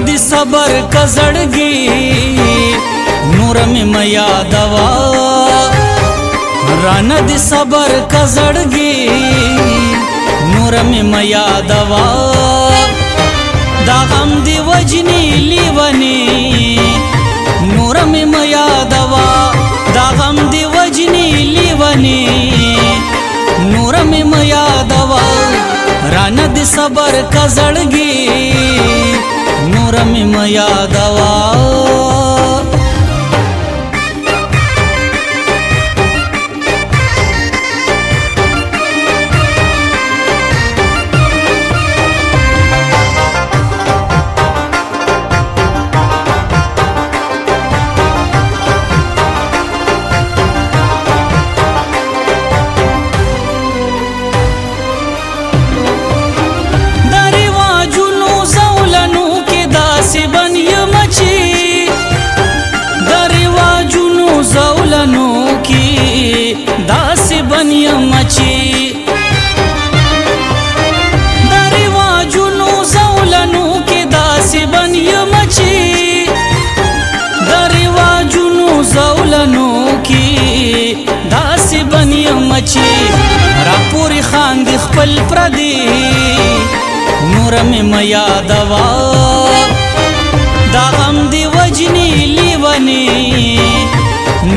دی صبر کزړګي نور مې مه یادوه، رانه دی صبر کزړګي نور مې مه یادوه. دا غم دی وجنی لیونی نور مې مه یادوه، دا غم دی وجنی لیونی نور مې مه یادوه. رانه دی صبر کزړګي نور مې مه یادوه. داسې بن یم چې د رواجونو زولنو کې داسې بن یم چې د رواجونو زولنو کې داسې بن یم چې راپورې خاندي خپل پردي نور مې مه یادوه. دا غم دی وجني لیونی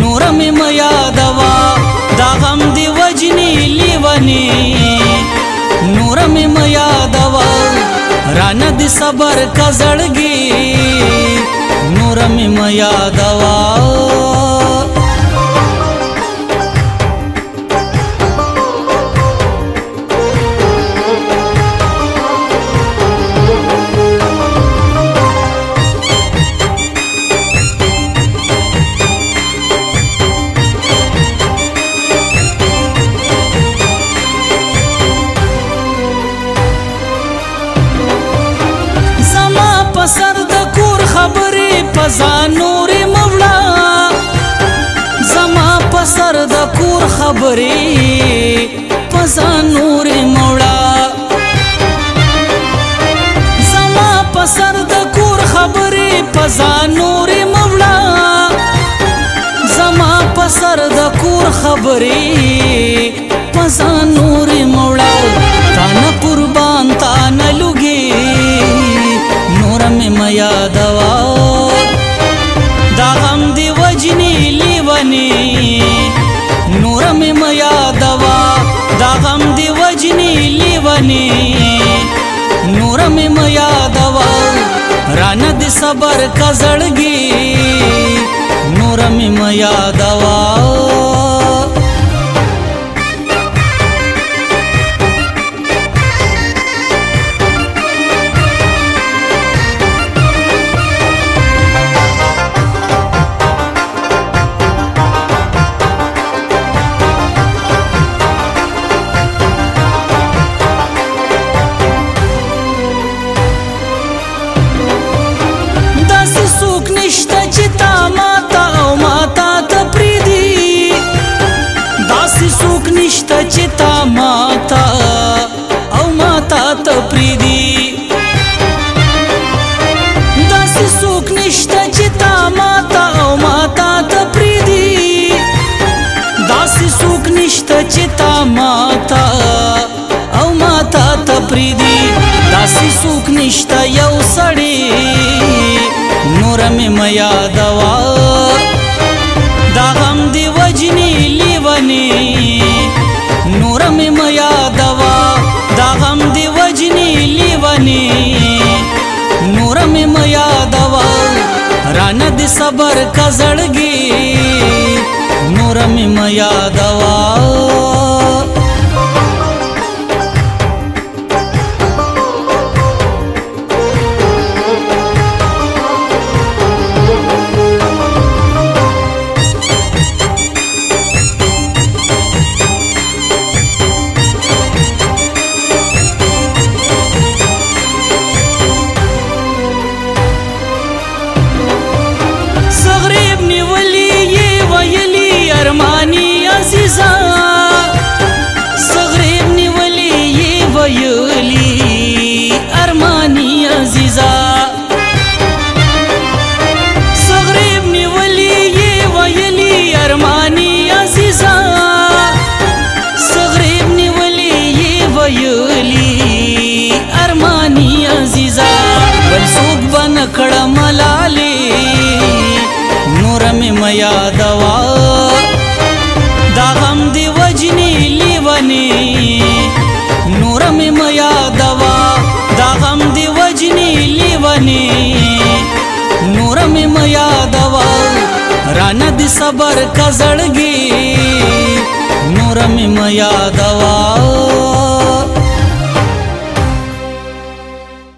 نور مې مه یادوه، دا غم دی وجنی لیونی نور مې مه یادوه. رانه دی صبر کزړګي نور مې مه یادوه. سر د کور خبرې پزا نورې موړه، زما په سر د کور خبرې پزا نورې موړه، زما په سر د کور خبرې پزا نورې موړه، زما په سر د کور خبرې پزا نورې موړه. تا نه قربان تا نه لوګي نور مې مه یادوه. دا غم دی وجنی لیونی نور مې مه یادوه، دا غم دی وجنی لیونی نور مې مه یادوه. رانه دی صبر کزړګي نور مې مه یادوه. څوک نشته چې تا ماته او ماته ته پرېږدي، داسې څوک نشته چې تا ماته او ماته ته پرېږدي، داسې څوک نشته چې تا ماته او ماته ته پرېږدي، داسې څوک نشته چې تا ماته او ماته ته پرېږدي، داسې څوک نشته یو سړی نور مې مه یادوه. دا غم دی وجنی لیونی نور مې مه یادوه، دا غم دی وجنی لیونی نور مې مه یادوه. رانه دی صبر کزړګي نور مې مه یادوه. غریب نیولی یې ویلی ارمانی عزیزه، لیونی، نور مې مه یادوه دا غم دې وژني لیونی، نور مې مه یادوه رانه دې صبر کا زړګي، نور مې مه یادوه.